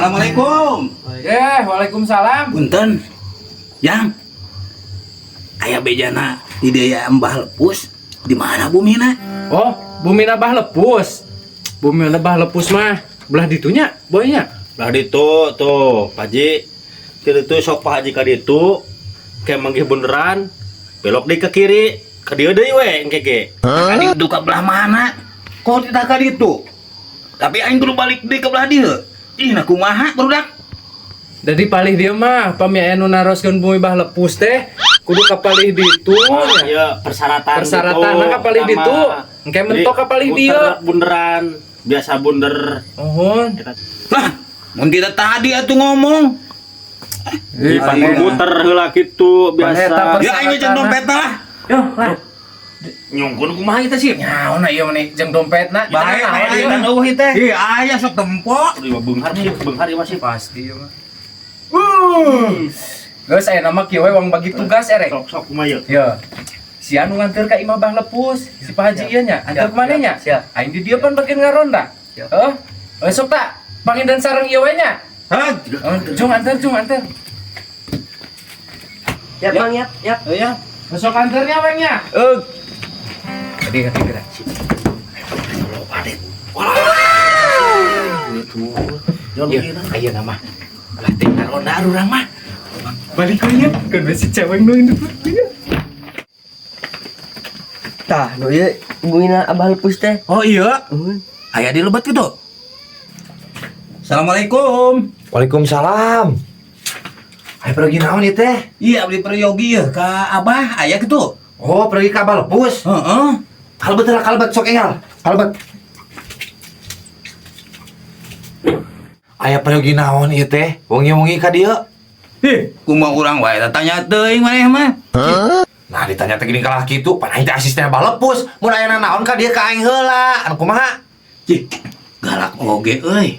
Assalamualaikum. Eh, waalaikumsalam. Punten. Yang aya bejana di dieu Mbah Lepus, di mana bumina? Oh, bumi Abah Lepus. Bumi Abah Lepus mah belah ditunya, boynya. Lah ditu tuh, Pak Haji. Ti ditu sok Pak Haji ka ditu. Kayak manggih bunderan, belok deui ke kiri, ka dieu deui we engke ge. Ka ditu ka belah mana? Kok tidak ka ditu? Tapi aing kudu balik deui ka belah dieu. Ih, nah kumaha, barudak? Jadi palih dieu mah pami aya nu naroskeun bumi Bah Lepus teh kudu ka palih ditu Oh, nya. iya, persyaratan. Persyaratan ka palih ditu. Engke mentok ka palih dieu. Bunderan, biasa bunder. Mohon. Lah, mun tidak tadi atuh ngomong. Ih, muter heula kitu biasa. Ya aing jeung dompetna lah. Yo, lah. Nyungkun kumaha kita sih? Nyaona ieu mah jeung dompetna. Bae, Naon ieu? kan eueuh teh. Ih, aya sok tempo. Aduh, beunghar sih, beunghar ieu mah sih. Pasti ieu mah. Geus aya nama kieu we wang bagi tugas erek. Sok sok kumaha ieu? Ya. Si anu nganter ka imah Bah Lepus, si Pak Haji ieu nya, anter kemana nya? Siap. Aing di dieu pan bagian ngaronda. Siap. Heuh. Besok tak pangindan sareng ieu we nya. Hah? Oh, jung anter, jung anter. Yap, Bang, yap, yap. Iya. Besok anternya we nya. Eh, Tadi kata kira. Iya, Ayo nama. Lah teh ngaronda urang mah. Balik we nya, kan si cewek nu ini. Tah, nu ieu bumina Abah Lepus teh. Oh iya, Uhun. aya di lebet gitu. Assalamualaikum. Waalaikumsalam. Ayo pergi naon ieu teh? Iya, abdi peryogi ya ka Abah aya gitu. Oh, pergi ka Abah Lepus. Heeh. Kalebet lah, kalebet sok enggal. Kalebet. Aya pergi naon ieu teh? Wengi-wengi ka dieu. Ih, kumaha urang wae tanya teuing maneh mah. Nah, ditanya teh gini kalah kitu, pan aing teh asisten Abah Lepus. Mun aya naon ka dieu ka aing heula. Anu kumaha? Cih, galak oge euy.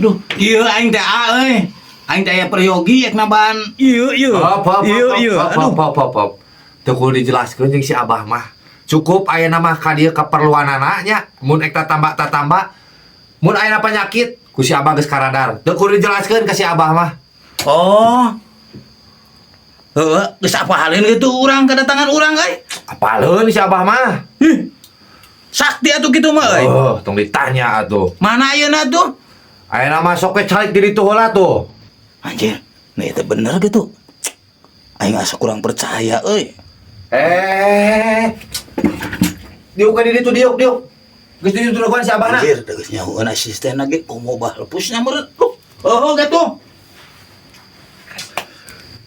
Aduh, ieu aing teh a euy. Aing teh aya peryogi ek nambahan ieu ieu. Hop, hop, Ieu hop, ieu. hop, Aduh. hop, hop, hop, hop. Teu kudu dijelaskeun jeung si Abah mah. Cukup aya nama ka dieu kaperluanana nya. Mun ek tatamba tatamba. Mun aya penyakit ku si Abah geus karadar. Teu kudu dijelaskeun ka si Abah mah. Oh. Heeh, geus apaleun kitu urang kedatangan urang euy. Apaleun si Abah mah? Ih. Sakti atuh kitu mah euy. Oh, tong ditanya atuh. Mana ayeuna tuh? Ayeuna mah sok we calik di ditu heula tuh. Anjir, nah itu bener gitu. Aing asa kurang percaya euy. Eh. Diuk ka di ditu diuk diuk. Geus di ditu si Abahna. Anjir, da geus nyahoeun asisten lagi komo Bah Lepusnya meureun. Duh, oh gitu.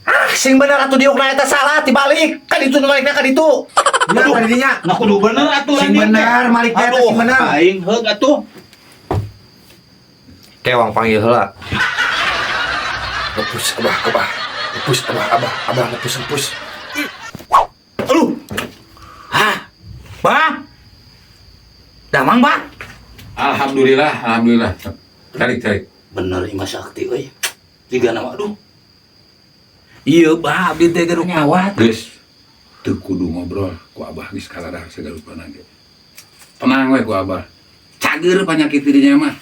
Ah, sing bener atuh diukna eta salah tibalik. Ka ditu malikna ka ditu. Aduh, ka didinya. Nah kudu bener atuh Sing bener malikna eta sing bener. Aing heug atuh. Kewang panggil heula. Lepus Abah, Abah. Lepus Abah, Abah, Abah lepus lepus. Aduh. Hah? Bah? Damang, Bah? Alhamdulillah, alhamdulillah. Tarik, tarik. Bener imah sakti euy. Jiga nama aduh. Iya, Bah, abdi teh gaduh nyawat. Geus, teu kudu ngobrol ku Abah geus kaladar sagarupana ge. Tenang we ku Abah. Cager panyakit dirinya mah.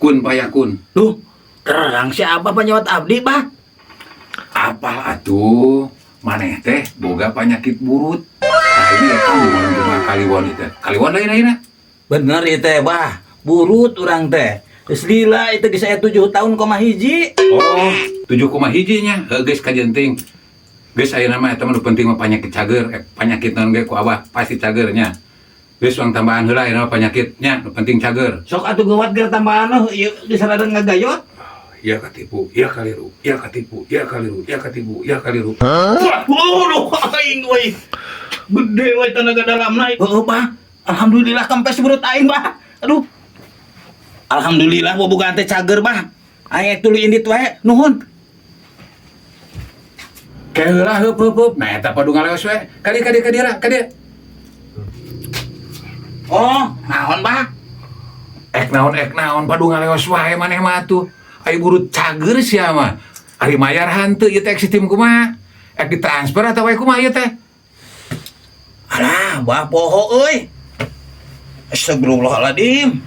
Kun payakun. Duh, terang si Abah panyawat abdi, Bah. Apal atuh, maneh teh boga penyakit burut. Nah, ini ya kamu malam cuma kaliwon itu. Kaliwon lain lain. Bener ieu teh, Bah. Burut urang teh. Geus lila itu geus aya 7 tahun koma hiji. Oh, 7,1 nya. Heuh geus kajenting. Geus ayeuna mah eta mah nu penting mah penyakit cager, penyakit naon ge ku Abah pasti cagernya. Geus uang tambahan heula ayeuna mah penyakitnya nu penting cager. Sok atuh gawat ger tambahan oh, ieu geus rada ngagayot. Ya katipu, ya kaliru, ya katipu, ya kaliru, ya katipu, ya kaliru. Waduh, aing euy. Gede we tenaga dalamna. Heeh, Bah. Alhamdulillah kempes burut aing, Bah. Aduh. Alhamdulillah bobogaan teh cager, Bah. Aing tuluy indit wae, nuhun. Keheula heup heup heup. Nah eta padu ngaleos we. Kadi kadi kadi lah, kadi. Oh, naon, Bah? Ek naon padu ngaleos wae maneh mah atuh. Ari burut cager sia mah. Ari mayar hanteu ieu teh sistem kumaha? Ek ditransfer atau wae kumaha ieu teh? Alah, Bah poho euy. Astagfirullahaladzim.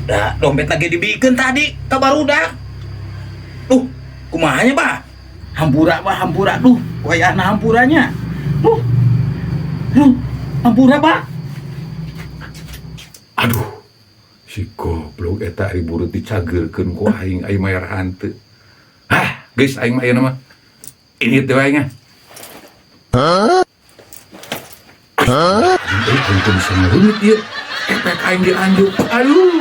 Da, dompet lagi dibikeun tadi ka barudak. Kumaha nya, Bah? Hampura, Bah, hampura. Duh, wayahna hampuranya. Duh. Duh, hampura, Bah. Aduh, si goblok eta ari burut dicageurkeun ku aing, aing mayar hanteu. Hah, geus aing mah ayeuna mah. Ini teh wae nya. Hah? Aing teu bisa ngarumit ieu. Efek aing dianjuk. Aduh.